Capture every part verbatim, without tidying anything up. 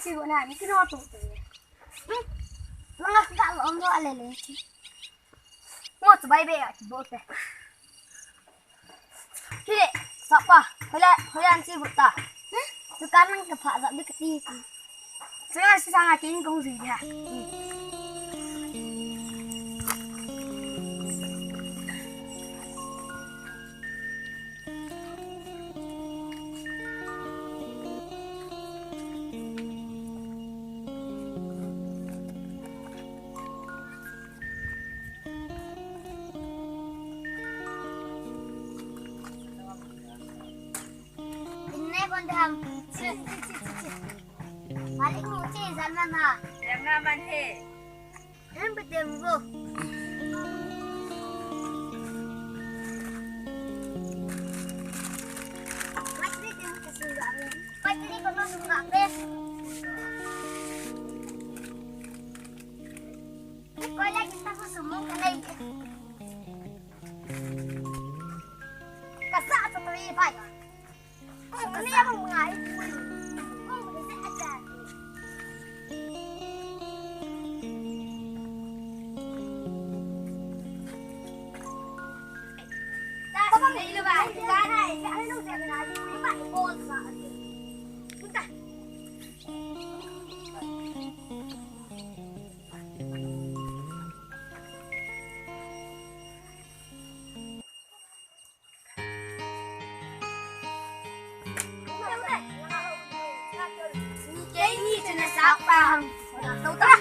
Ti go na ni kino tu tu. Hmm. Langa ka lo lo ale le. Mo tu bai be a ti bo te. Hile, sapa, hola, hola an si buta. Hmm? Tu kan nang ka pha za bi ka ti. Sanga si sanga kin kong si ya. Hmm. Inne kon dam. Chi, chi, chi, chi, chi. Malik mu chi, zaman ha. Yang na man he. Em, betem go. Patri tem ke sunga. Patri ko no sunga pe. Ko la kita ko sumo ko na. Kasa sa tawi pai. Kasa sa tawi pai. Keini chu na sap pa ham. Tou ta.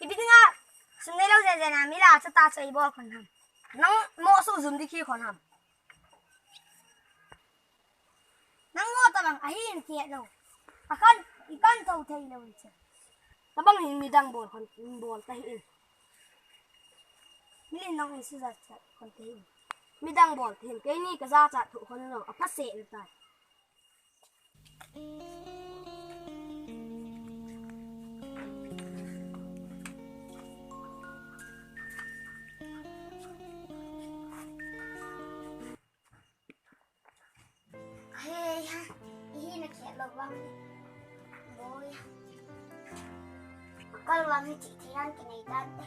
Ipi dinga sum neilou jen jen a mi la cha ta cha i bol khon ham. Nang mo su zum di khi khon ham. Nang ngo tabang ahin kiat lou. Akan, ikan thou thei lou in che. Tabang hin midang bol khon, bol ta hi in. Milin nang in sijat chat khon te hi in. Midang bol te hin, keini ka jachat thu khon lou, apha se in tai. Hei ha, ihi na khe lo vang ni. Boi ha. Kal vang ni chi thi ran ki nei tan te.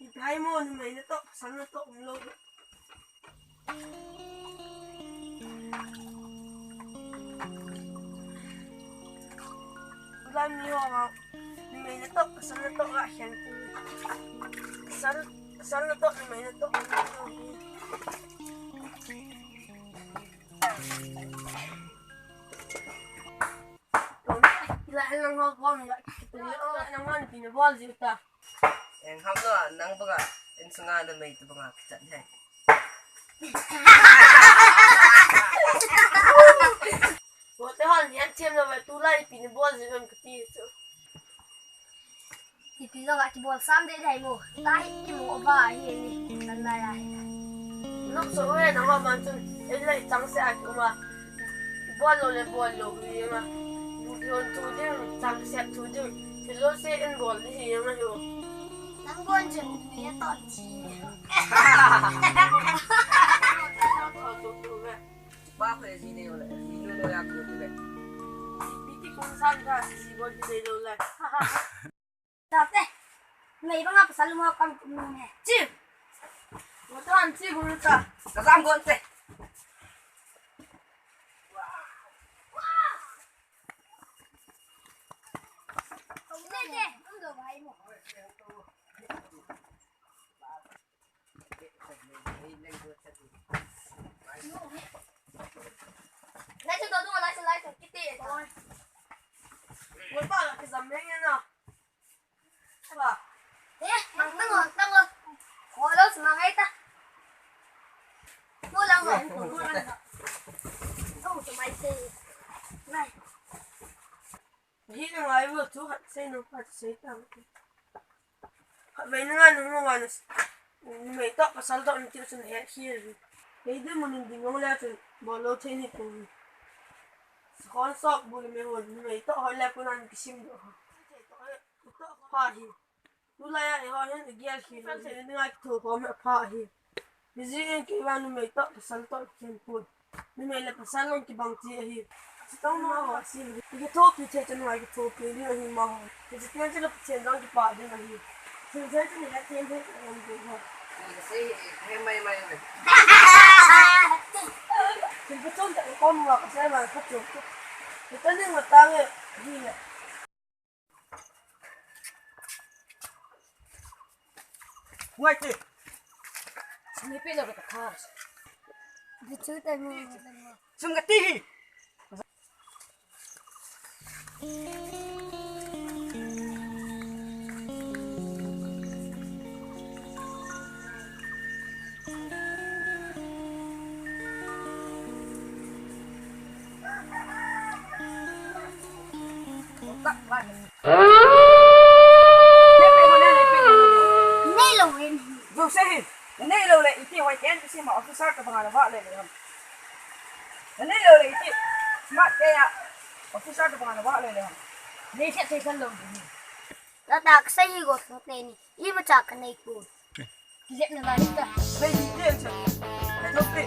Ipi ham mo, numei natoh, pasal natoh umlou. Ulam ni ho ma, numei natoh, pasal natoh la khen. Pasal, pasal natoh, numei natoh. Ila lang ho bol la. Ila lang ho ni pina bol ji ta. Eng ham lo, nang banga, insunga numei tu banga kichat he. Bote hon, yan chem lo, tulai pina bol ji em kati chu. Ipi jong a kibol sam deh deh mo. Tahi kimu ova hi ni. Kan lai a hi. Nokso ve nangho man chun. Ei lai chang se a ki uma. Bol lou le bol lou hi ma. Bol thu ding, chang se thu ding. Thil jouse in bol ding hi ma hi. Nang bon chun mi a ton chi. Ba khoe ji ne ole. Ji ne ole a ko ti ve. Ki kung san ka si si bol ki nei lo lai. Tate. Mei banga pasal mo kam kum ne. Chi. Mo to an chi kum ta. Ka jam gon te. Ne te. Kum do bai mo. Lai chu to tu, lai chu, lai chu, kiti. Mo pa la ki jam ne na. Ba. Eh, mang tang o, tang o. Ko lo sma ngai ta. Mo lang o. Ko lang o. Ko sma se. Nai. Hi na ngai vo tu hat sei no pa sei ta. Khatvei na ngai nung vang numei toh pasal toh na tiu chun het hi. Kei ding mun in ding ngong le chun bol lou thei ni pu. Sakhon sok bu le me hon numei toh hoi le pu nan kisim do. Pha hi. Tulai a eiho hin i gel hi lo thei ni ngai kitho khom pha hi. Miji in kei vang numei toh pasal toh khen pun. Numei le pasal long kibang ti ahi. Chutong ma ho si. Kithopi thei chan ngai kithopi ding ahi ma ho. Kichiten chule Pathen jong kipah ding ahi. Thil thei chun le thei thei kan ding ho. Thil pachom ta kom ma ka sai ma pachom. Kita ni ma ta nge hi le. Ngai ti. Ni pe lo ka thar. Di chu ta mo. Sum ka ti hi. Nei lou in. Joseph, nei lou le, iti hoi ken, isi ma officer tabang na va le le ham. Nei lou le, iti smart ke ya, officer tabang na va le le ham. Nei se se kan lou ni. Tata, kasei hi go sung te ni. Imacha kanei poi. Kijep na lai ta. Nei di te cha. Nei lo pe.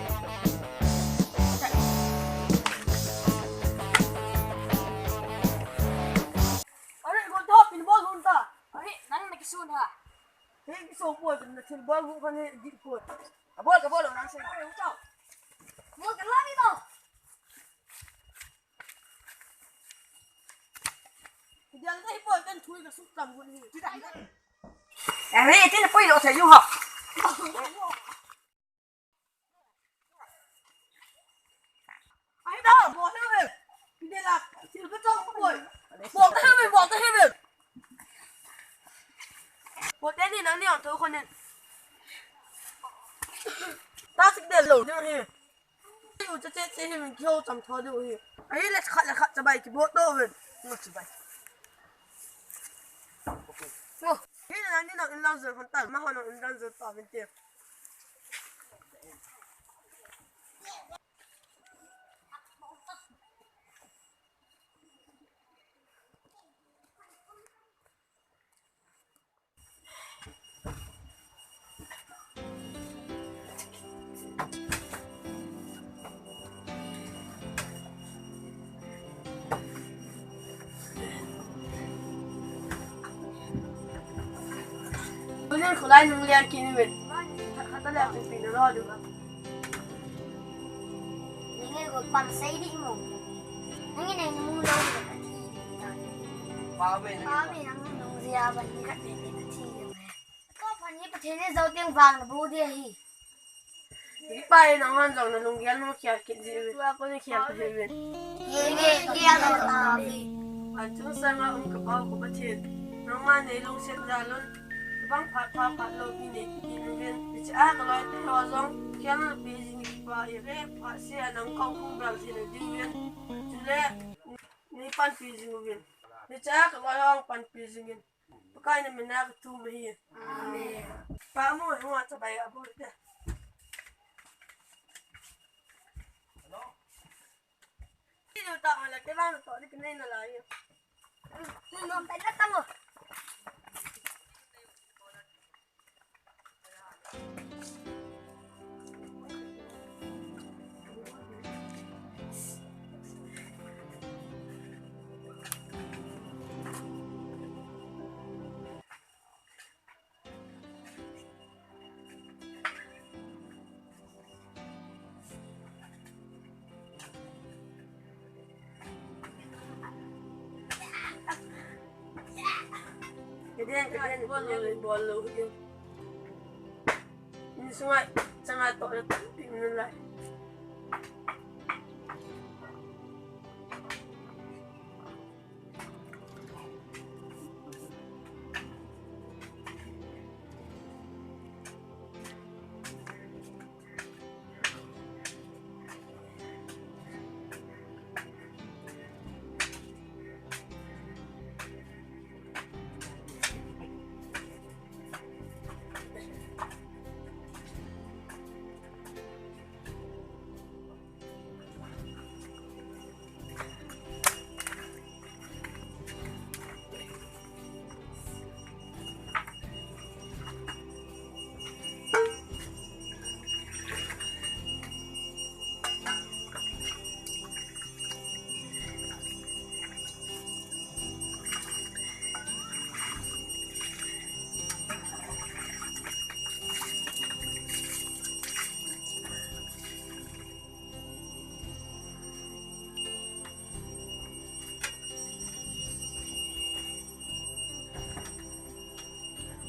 Are go to pin bol hun ta. Are nang na kisun ha. Hei kisun poi, na thil bol hun kha nei di poi. Ka bol, ka bol nang se. Are u ta. Bol ka la ni to. Kidial ka hi poi, kan thui ka suk tam hun hi. Ere, iti na poi lo sa yu ha. Ai da, bol na ve. Kidela, sil ka chong poi. Bol ta he ve, bol ta he ve. Bol te ni nang ni ang tho ko nen. Ta sik de lo, ni he. Tiu cha che che hi min kiho cham tho diu hi. Ahi le khat le khat chabai kibol to ven. Ngo chabai. Ngo. Hi na ni nang in lang zer hon ta, ma hon nang in lang zer ta ven te. Tunin khulai nung lian kini vet. Khat, khat ta lian pi na lo du. Nge go pan sei di mo. Nge nei mu lo ka thi. Pa me na. Pa me nang nung zia ban ni ka te ni ka thi. Ko pan ni pa the ni zo tiang vang na bu dia hi. Hi pa e nang hon jong na lunggel mo khial kit ji ve. Tua ko ni khial ta hi ve. Ye nge kia lo ta hi. An chung sanga um ka pau ko Pathen. Nangma nei lungset jal un. Bang phat pha phat lo pi nei kit uvin. Hiche a ka loi te ho jong khial na pi jing pa i ve pha se a nang kong kong bel jing diu vin. Chule nei panpi jing uvin. Hiche a ka loi ho panpi jing in. Pakai na min a ka thum ahi. Amen. Pa mo, mo a chabai a bol te. Hello. Ti lo ta hala ke bang to ni ke nei na lai. Nom ta na ta mo. Kiden, kiden, bol lo, bol lo, kiden. Ni sungai, changa to, pin na lai.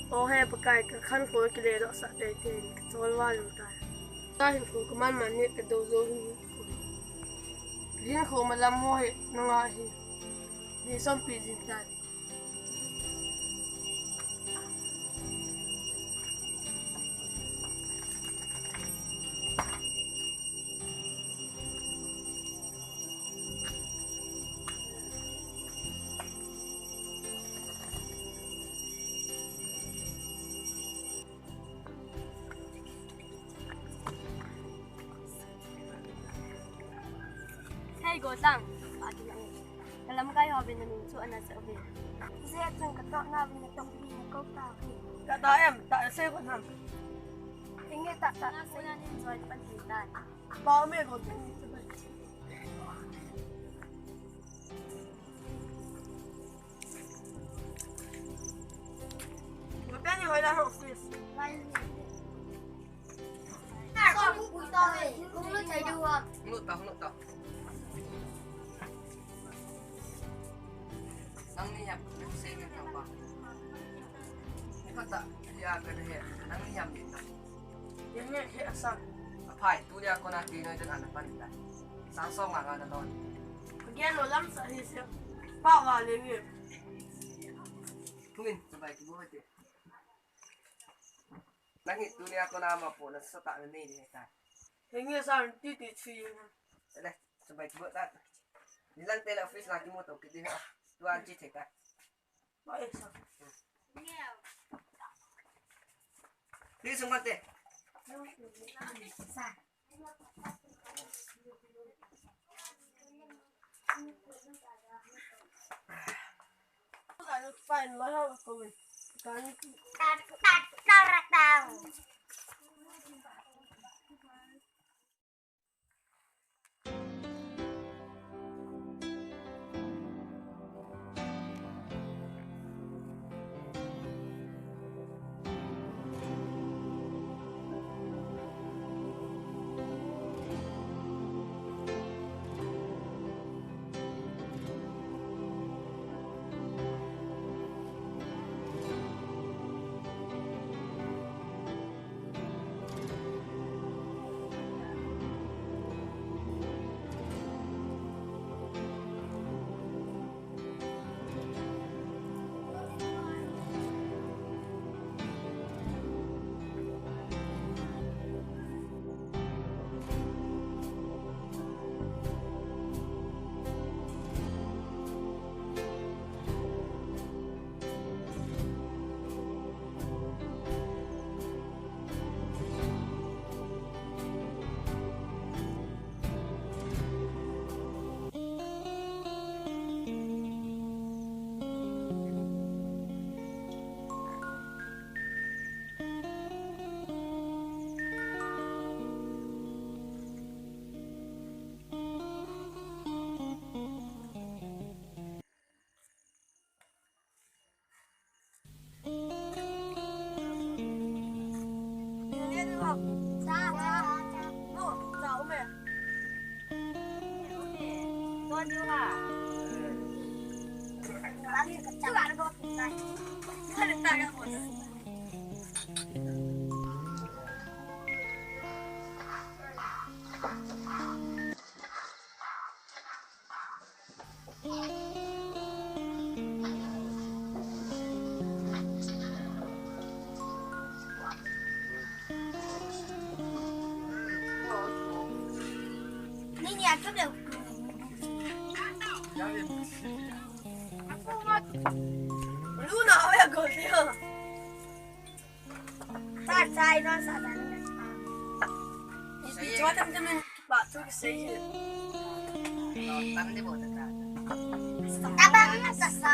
O he Pakai, ka khankho kile doh sah teitei in, ka chol val lou tai. Ka hinkho ka man man ni ka do jou hi. Ka hinkho malam ho hi nanga hi. Ni sompi jing tai. Hei, Gotlang. Pati lang. Kalamkai ho vin nanu chu ana sa vin. Ise chang ka to na vin to vin ko ta vin. Ka ta em, ta se ko nam. Inge ta ta. Na se na ni join pan tin ta. Pa me ko tin. Mapeni hoila ho office. Lut ta, lut ta. Nangni hiam, nang sei nang ba. Ni kata, ya ka de he, nangni hiam ni ta. Ye nge he asa. Aphai, tunia kona kei noi den ana pan ta. Sang song nga nga na lon. Kagel lou lam sa hi se. Pa wa le nge. Tungin, sabai ki bo te. Nang hi tunia kona ma po na sa ta na nei de ta. He nge sa ti ti chi na. Le, sabai ki bo ta. Ni lang te la office la ki mo to ki ti ha. Tuan chi te ta. Ba e sa. Ni sung ma te. Sa. Luna, how are you going? Tar chai no sa dan. Ipi chua tam tam in ba tu kisei hi. Tam de bo ta ta. Tabang na sa sa.